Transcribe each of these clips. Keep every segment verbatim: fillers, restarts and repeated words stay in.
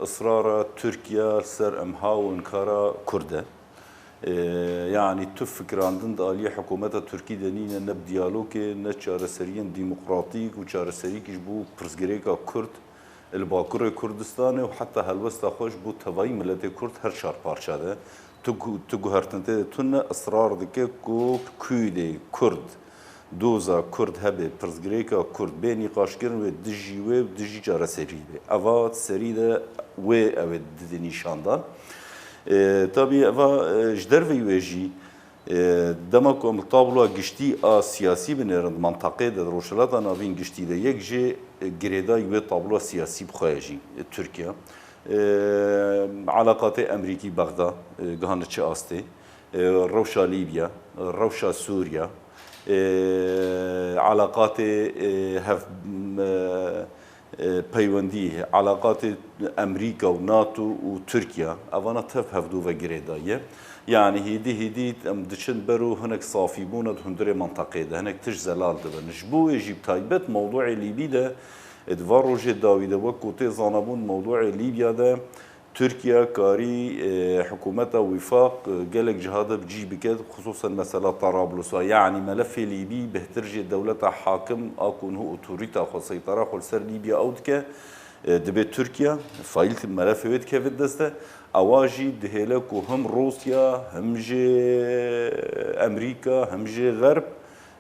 Israra Tirkiye li ser imha û inkara Kurd e. Ee, yanî tu fikirandin di aliyê hikûmeta Tirkî de nîne, ne bi diyalogê, ne çareseriyên demokratîk û çareseriyekî ji bo pirsgirêka Kurd li Bakurê Kurdistanê û heta helwesta xwe ji bo tevayî miletê Kurd her çar parça de. Tu gu-, tu guhertin tê de tune, israr dike ku Kûdê Kurd, doza Kurd hebe, pirsgirêka Kurd bê nîqaşkirin, wê dijî wê û dijî çareserî be. Eva serî de wê ew ê dide nîşandan. E, tabî eva, e, ji derveyî wê jî, e, dema ku em li tabloya giştî a siyasî binêrin di mantaqê de, di Rojhilata Navîn giştî de, yek jê, e, girêdayî wê tabloya siyasî bi xwe ye jî, e, Tirkiye. E, elaqatê Emerîkî-Bexda, e, gihane çi astê? E, rewşa Lîbya, rewşa Sûriya, e, elaqatê, e, hev-, e, e, peywendî, elaqatê Emerîka û NATO û Tirkiye, evana tev hevdû ve girêdayî ye. Yanî hêdî hêdî em diçin ber û hinek safîbûna di hundirê mantaqê de, hinek tişt zelal dibin. Ji bo wê jî bi taybet mewdûê Lîbî de, e, di van rojê dawî de, wek ku tê zanabûn, mewdûê Lîbya de, Tirkiye karî, e, hikûmeta Wîfaq, e, gelek ciha de bi cî bike, xisûsen mesela Tarablusa. Yanî melefê Lîbî bêhtir jê dewleta hakim a ku niha otorîta xwe, seytera xwe li ser Lîbya ew dike, e, dibê Tirkiye, fayîl melefê wê dikeve dest de. Ewa jî dihêle ku him Rûsya, him jî Emerîka, him jî Xerb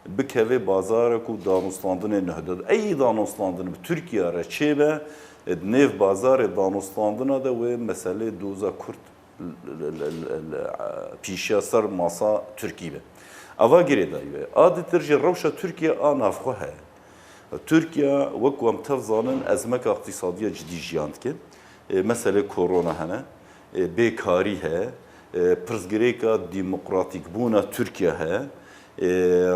bikeve bazarek û danûstandinê nuh de. Ey danûstandin bi Tirkiye re çêbe, di nêv bazarê danûstandina de wê meselê doza Kurd l-, l-, l-, l-, l-, pîşiya ser masa Tirkî be. Eva girêdayî be. A ditir jî rewşa Tirkiye a navxwe heye. Tirkiye, wek ku em tev zanin, ezmeka îqtîsadiya cidî jiyan dike. E, meselê korona hene, e, bêkarî heye, e, pirsgirêka demokratîkbûna Tirkiye heye, e,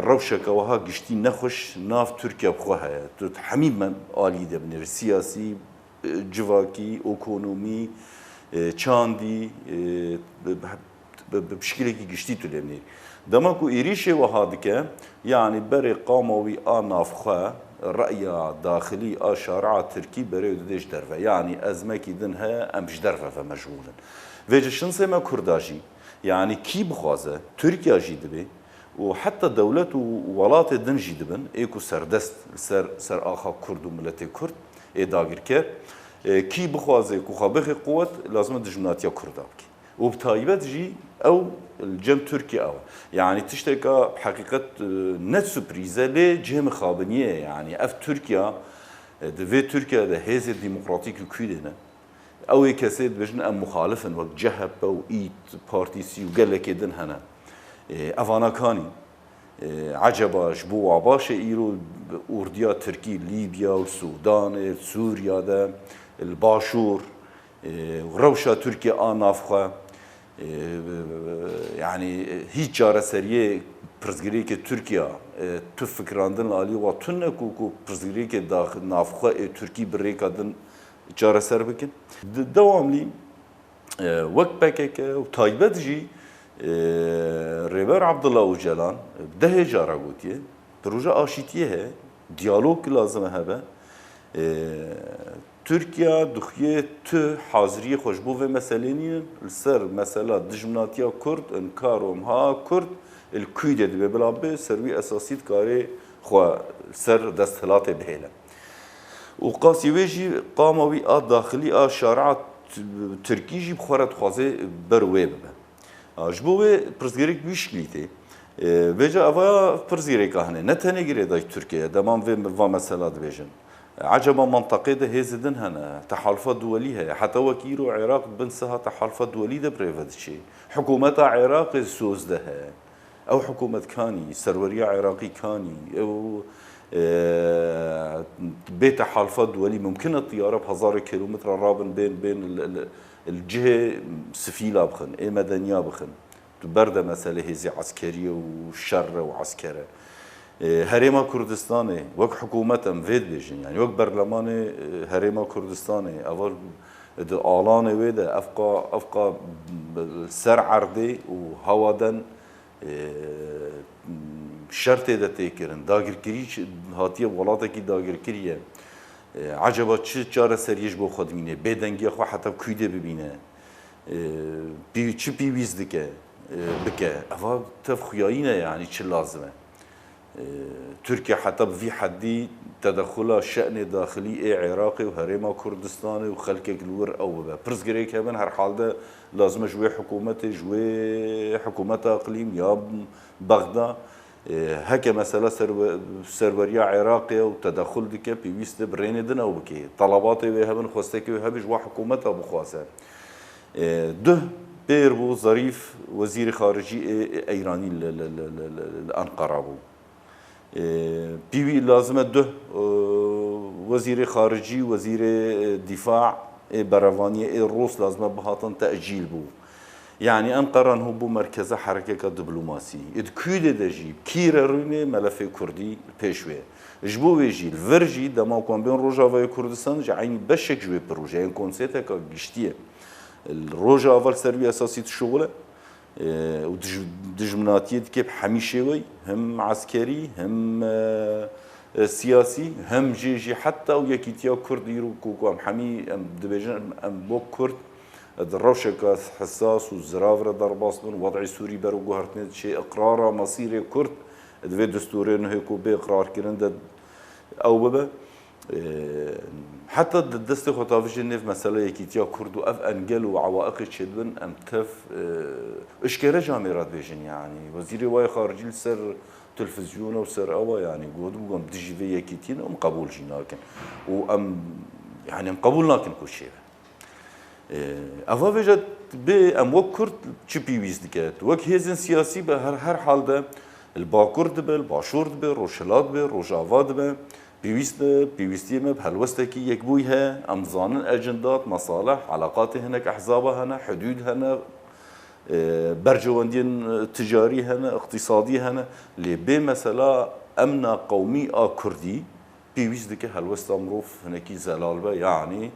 rewşeke wiha giştî nexweş nav Tirkiye bi xwe heye. Tu hemî me-, alî de binêrî, siyasî, e, civakî, ekonomî, e, çandî, e, bi, bi, bi, bi şikilekî giştî tu lê binêrî. Dema ku êrîşê wiha dike, yanî berê qama wî a navxwe, reya daxilî a şari'a Tirkî berê didê ji derve. Yanî ezmekî din heye, em ji derve ve meşgûl in. Vêce şinsê me Kurda jî, yanî kî bixwaze, Tirkiye jî dibê û heta dewlet û welatê din jî dibin, ê ku serdest li ser, ser axa Kurd û miletê Kurd ê dagirker, e, kî bixwaze ku xwe bixê quwet, lazim e dijminatiya Kurda bike. Û bi taybet jî ew li cem Tirkiye ew e. Yanî tişteka bi heqîqet, e, ne surprîz e, lê cihê mixabiniyê ye. Yanî ev Tirkiye, e, di vê Tirkiye de hêzê demokratîk li kû de ne. Ew ê kesê dibêjin em muxalif in, wek C H P û İYİ Partisi û gelekê din hene. E, evana kanî. E, eceba ji bo wa baş e îro ordiya Tirkî Lîbya û Sûdanê, Sûriya de, li Başûr, e, rewşa Tirkiye a navxwe, e, yanî hîç çareseriyê pirsgirêkê Tirkiye, e, tu fikirandin li alî wa tune ku, ku pirsgirêkê dax-, navxwe ê Tirkî bi rêka din çareser bikin. Di dewamlî, e, wek P K K û taybet jî, e, Rêber Abdullah Ocalan dehê cara gotiye, proje aşîtiyê heye, diyalog lazim e hebe. E, Tirkiye dixuye tu haziriyê xwe ji bo vê meselê nînin, li ser mesela dijminatiya Kurd, inkar û imha Kurd, li kû de dibe bila bê, ser wî esasî dikarê xwe li ser desthilatê bihêle. Û qasî wê jî qama wî a daxilî a şari'a t-, Tirkî jî bi xwe re dixwaze ber wê bibe. A, ji bo wê pirsgirêk wî şiklî tê. E, vêca eva pirsgirêka hene. Ne tenê girêdayî Tirkiye ye. Deman vê va mesela dibêjin. Eceba mantaqê de hêzê din hene. Tehalufa duwelî heye. Heta wekî îro Iraq bin siha tehalufa duwelî de bi rê ve diçe. Hikûmeta Iraqê soz de heye. Ew hikûmet kanî, serweriya Iraqî kanî, ew, e, bê tehalfa duwelî mumkin e tiyare bi hezarê kîlometre rabin bên, bên li, li, li cihê sifîla bixin, ê medeniya bixin. Tu berde meselê hêzê eskerî ye û şer e û esker e. E, Herêma Kurdistanê, wek hikûmet em vê dibêjin, yanî wek berlemanê, e, Herêma Kurdistanê, eva di alanê wê de, evqa, evqa ser erdê û hewaden, e, şer tê de tê kirin. Dagirkirî ç-, hatiye welatekî dagirkirî ye. E, eceba çi çareseriyê ji bo xwe dimîne? Bêdengiya xwe heta kû dê bibîne? E, pî-, çi pêwîst dike, e, bike? Eva tev xuyayî ne, yanî çi lazim e? E, Tirkiye heta bi vî heddî tedexula şe'nê daxilî ê Iraqê û Herêma Kurdistanê û xelkek li wir ew bibe. Pirsgirêk hebin, herhalde lazim e ji wê hikûmetê, ji wê hikûmeta iqlîm ya Bexda, e, heke mesela serwe-, serweriya Iraqê ye û tedexul dike, pêwîst e bi rênê din ew bike. Talabatê wê hebin, xwestekê wê hebe ji wa hikûmeta bixwaze. E, duh pêr bû Zarîf, wezîrê xaricî ê, ê Eyranî li, li, li, li, li, li Enqera bû. E, pîwî lazim e duh, e, wezîrê xaricî, wezîrê, e, dîfa ê berevaniyê ê Rûs lazim e bihatin tecîl bû. Yanî Enqera niho bû merkeza herekeka diplomasî. Ê di kû dê de jî, kî re rûnê melefê kurdî pêş wê. Ji bo wê jî, li vir jî, dema ku em bên Rojavayê Kurdistan, ji eynî beşek ji wê projeyên konsepteka giştî ye. Li Rojava li ser wî esasî dişuxule, e, û dij-, dijminatiyê dike bi hemî şêwey, him eskerî, him, e, e, siyasî, him jê jî heta û yekîtiya Kurd îro ku, ku em hemî, em dibêjin, em wek Kurd, di rewşeke hesas û zirav re derbas bin, wed'ê Sûrî ber û guhertinê diçe, iqrara mesîrê Kurd di vê destûrê nuhê ku bê iqrarkirin de ew bibe. E, heta di destê xwe tavijê nêv mesela yekîtiya Kurd û ev engel û ewaiqê çêdibin, em tev, e, eşkere camêra dibêjin, yanî Wezîrê Wayê Xaricî li ser televîzyona û ser ewa, yanî got bû, em dijî vê yekîtiyê ne, em qebûl jî nakin. Û em, yanî em qebûl nakin ku çêbe. E, eva vêje bê em wek Kurd çi pêwîst dike? Wek hêzên siyasî be her, her hal de li Bakur dibe, li Başûr dibe, Rojhilat dibe, Rojava dibe, pêwîst e, pêwîstiyê me bi helwestekî yekbûyî heye. Em zanin ecindat, mesalih, eleqatê hinek ehzaba hene, hudûd hene, e, berjewendiyên, e, ticarî hene, iqtîsadî hene. Lê bê mesela emna qewmî a Kurdî, pêwîst dike helwesta mirov hinekî zelal be, yanî,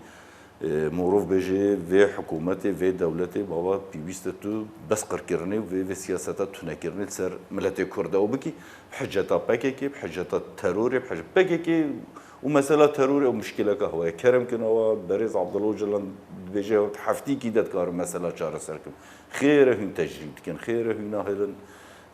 e, mirov bêje vê hikûmetê, vê dewletê, baba pêwîst e tu bes qirkirinê û vê, vê siyaseta tunekirinê li ser miletê Kurd ew bikî, bi hiceta P K K, bi hiceta terorê, bi hiceta P K K û mesela terorê ew muşkileka hewa ye. Kerem kin ewa berêz Abdullah Ocalan dibêje, ew heftîkî de dikarin mesela çareser kin. Xêr e hûn tecrîb dikin, xêr e hûn nahêlin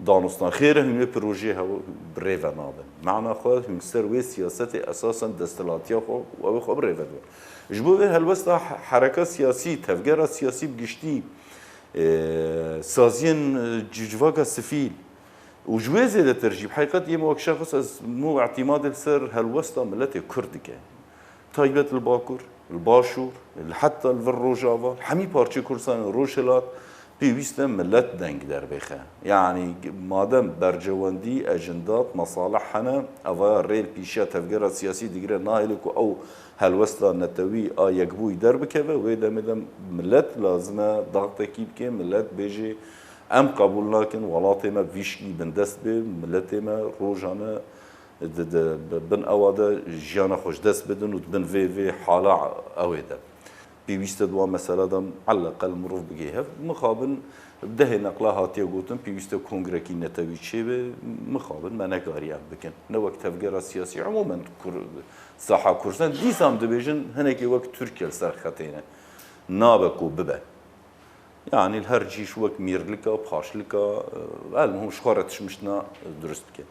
danûstan. Xêr e hûn wê projeyê hew bi rê ve nabin. Mana xwe hûn ser wê siyasetê esasen desthilatiya xwe û ew ê xwe bi rê ve dibin. Ji bo vê helwesta he-, hereka siyasî, tevgera siyasî bi giştî, e, saziyên, e, ci-, civaka sivîl û ji wê zêdetir jî, bi heqîqet yê min wek şexs ez mû îtîmadê li ser helwesta miletê Kurd dike. Taybet li Bakur, li Başûr, li heta li vir Rojava, hemî parçeyê Kurdistanê, Rojhilat, pêwîst e milet deng derbêxe. Yanî madem berjewendî, ecindat, mesalih hene, evaya rê li pîşiya tevgera siyasî digire, nahêle ku ew helwesta netewî a yekbûyî derbikeve, wê demê de milet lazim e daxtekî bike, milet bêjê, em qebûl nakin welatê me bi vî şiklî bindest bê, miletê me rojane di, di, bi bin ewa de jiyana xwe ji dest bidin û di bin vê, vê hala ew ê de. Pêwîst e di wan mesela de eleqel mirov bigihê hev. Mixabin dehê neqla hatiye gotin, pêwîst e kongrekî netewî çêbe. Mixabin me nekariye ev bikin. Ne wek tevgera siyasî, umûmen Kur-, saha Kurdistan. Dîsa em dibêjin hinekî wek Tirkiye li ser xetê ne. Nabe ku bibe. Yanî li her cî ji wek mîrlika, paşlika, e, el muhim ji xwe re tişmiştina durust bike.